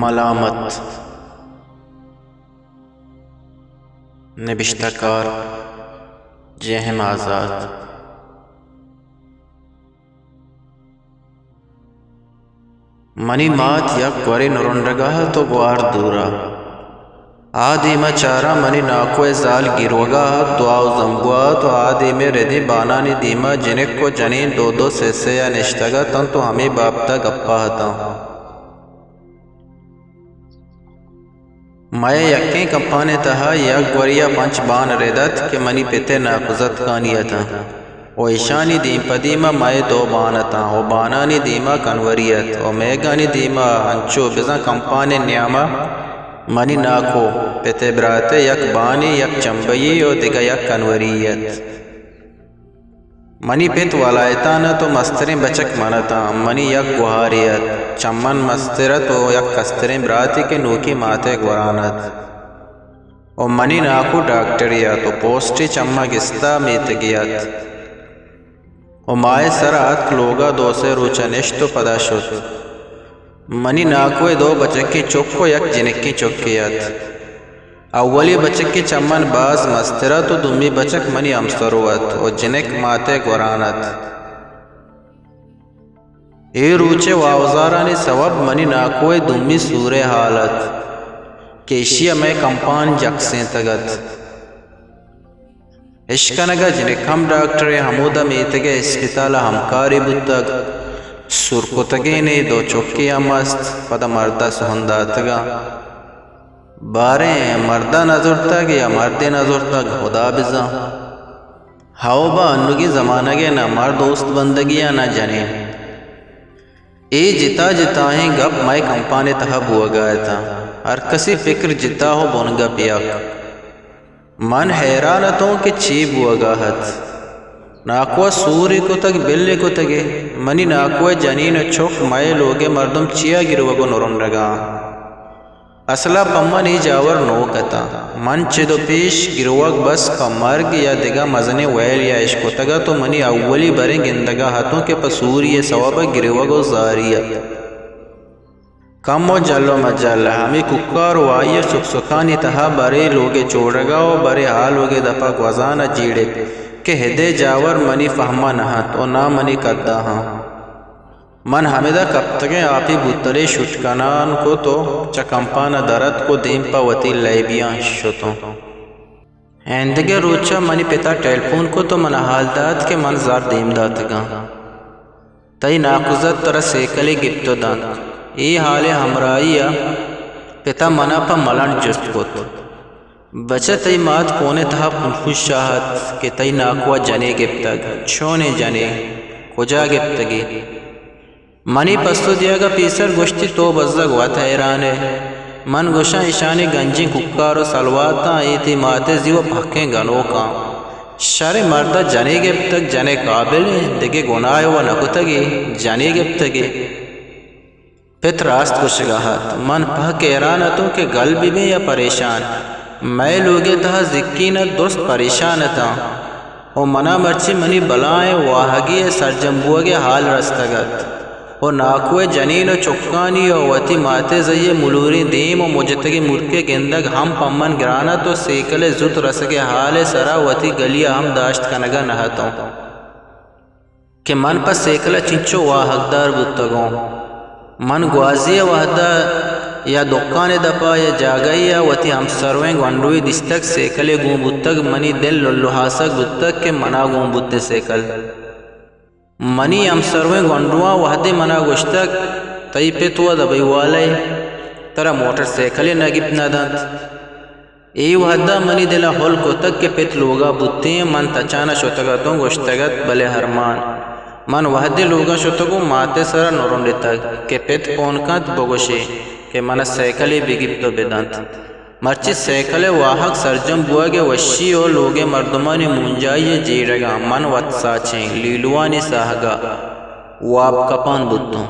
ملامت۔ نبشتہ کار J M آزات۔ منی مات یک گورے نرنڈگا ات و گوار دورا۔ آ دیما چاراں منی ناکو ء زال گیروگا ات، دعا و زمبوا ات و آ دیمے ردیں بانانی دیما جنک و جنین دو دو سے سے ء نشتگ اتنت و ہمے بابتا گپا اتاں۔ مئے یکیں کمپان ء تہا یک گوری ء پنچ بان رد ات کہ منی پت ء ناکوزتکانی اتاں و ایشانی دیم پہ دیم ء مئے دو بان اتاں و بانانی دیم ء کنوری ات و میگانی دیم ء انچو بزاں کمپان ء نیام ء منی ناکو، پت ء برات ء یک بانے، یک چمبئی و دگہ یک کنوری ات۔ منی پت ولایتان ات و مستریں بچک من اتاں۔ منی یک گوہارے ات، چہ من مستر ات و یک کستریں براتے کہ نوکی مات ء گوران ات و منی ناکو ڈاکٹرے ات و پوسٹے چہ ما گستا میتگے ات و ماہ ء سرا اتک لوگا دو سے روچا نشت و پدا شت۔ منی ناکو ء دو بچکیں چک و یک جنکیں چکے ات۔ اولی بچک کہ چہ من باز مستر ات و دومی بچک منی ہمسرو ات و جنک مات ء گوران ات۔ اے روچ ء واوزارانی سوب منی ناکو ء دومی سور ء ہال ات کہ ایشی ء مئے کمپان جکسینتگ ات۔ اشکنگ ء جنک ہم ڈاکٹرے، ہمودا میتگ ء اسپتال ء ہمکارے بوتگ۔ سور کتگینے، دو چکے ہم است، پدا مرد ء سہن داتگ ء۔ باریں مرد ء نہ زرتگ یا مردے نہ زرتگ، ہدا بزاں۔ ہئو با، انوگیں زمانگ ء نہ مرد اوست بندگی ء نہ جنین۔ اے جتا جتائیں گپ مئے کمپان ء تہا بوہگا اتاں۔ ہر کسی فکر جتا و بنگپ یک۔ من حیران اتوں کہ چے بوہگا ات۔ ناکو ء سورے کتگ، بلے کتگے۔ منی ناکو ء جنین و چک مئے لوگ ء مردم چیا گروگ و نرنڈگا آں؟ اسلا پہ من اے جاور نوک اتاں۔ من چد و پیش گروگ بس پہ مرگ یا دگہ مزنیں ویل یا اشکتگ ات و منی اولی بریں گندگا اتوں کہ پہ سوری ء سوب ء گروگ و زاری ات۔ کم و جل و مجل، ہمے کوکار و آئی ء سک سکانی تہا برے لوگ ء چوڑگا و برے آ لوگ ء دپا گوزان ء جیڑت کہ ہدے جاور منی فہما نہ ات و نا منی کدا ہاں۔ من ہمدا کپتگیں آپی بوتلے شٹ کنان کت و چہ کمپان ء در اتک و دیم پہ وتی لیبیاں شتوں۔ ایندگہ روچ ء منی پت ء ٹیلیفون کت و من ء ہال دات کہ من زر دیم داتگاں۔ تئی ناکوزتک ترا سیکلے گپت و دنت۔ اے ہال ء ہمراہی ء پت ء من ء پہ ملنڈ جست کت۔ بچہ، تئی مات پون ء تہا پلپوشا ات کہ تئی ناکو ء جنے گپتگ۔ چونیں جنے؟ کجا گپتگی؟ منی پسو دیگ ء پیسر گوشتی، تو بزگ وت حیران ئے۔ من گوشاں، ایشانی گنجیں کوکار و سلواتاں اے تئی مات ء زی و پہکیں گنوکاں۔ شریں مرد ء جنے گپتگ، جنے قابل انت، دگہ گناہے و نہ کتگی، جنے گپتگی۔ پت راست گوشگا ات۔ من پہک حیران اتوں کہ گل بہ بیں یا پریشان۔ مئے لوگ ء تہا زکین ء درست پریشان اتاں و منا مرچی منی بلائیں واہگی ء سرجم بوگ ء ہال رستگ ات و ناکو ء جنین و چکانی و وتی مات ء زئی ء ملوریں دیم و مجتگیں مرک ء گندگ ہم پہ من گران ات و سیکل ء زوت رسگ ء ہال ء سرا وتی گلی ء ہم داشت کنگ ء نہ اتوں۔ کہ من پہ سیکل ء چنچو واہگدار بوتگوں۔ من گوازی ء وہد ء یا دکان ء دپ ء یا جاگہے ء وتی ہمسرویں گونڈوے دیستگ، سیکلے گون بوتگ، منی دل للہاسگ بوتگ کہ منا گون بوتیں سیکل۔ منی ہمسرویں گونڈواں وہدے منا گوشتگ، تئی پت وَ دبئی والہ ئے، ترا موٹر سیکلے نہ گپت نہ دنت۔ اے وہدا منی دل ء ہل کتگ کہ پت لوگا بوتیں، من تچان ء شتگ اتوں، گوشتگ ات، بلے ارمان۔ من وہدے لوگا شتگوں، مات ء سرا نرنڈتگ کہ پت پون کنت، بگوشے کہ من ء سیکلے بگپت و بدنت۔ مرچی سیکل ء واہگ سرجم بوگ ء وشی و لوگ ء مردمانی مونجائی ء جیڑگاں من وت ساچیں لیلوانی ساہگا واب کپان بوتوں۔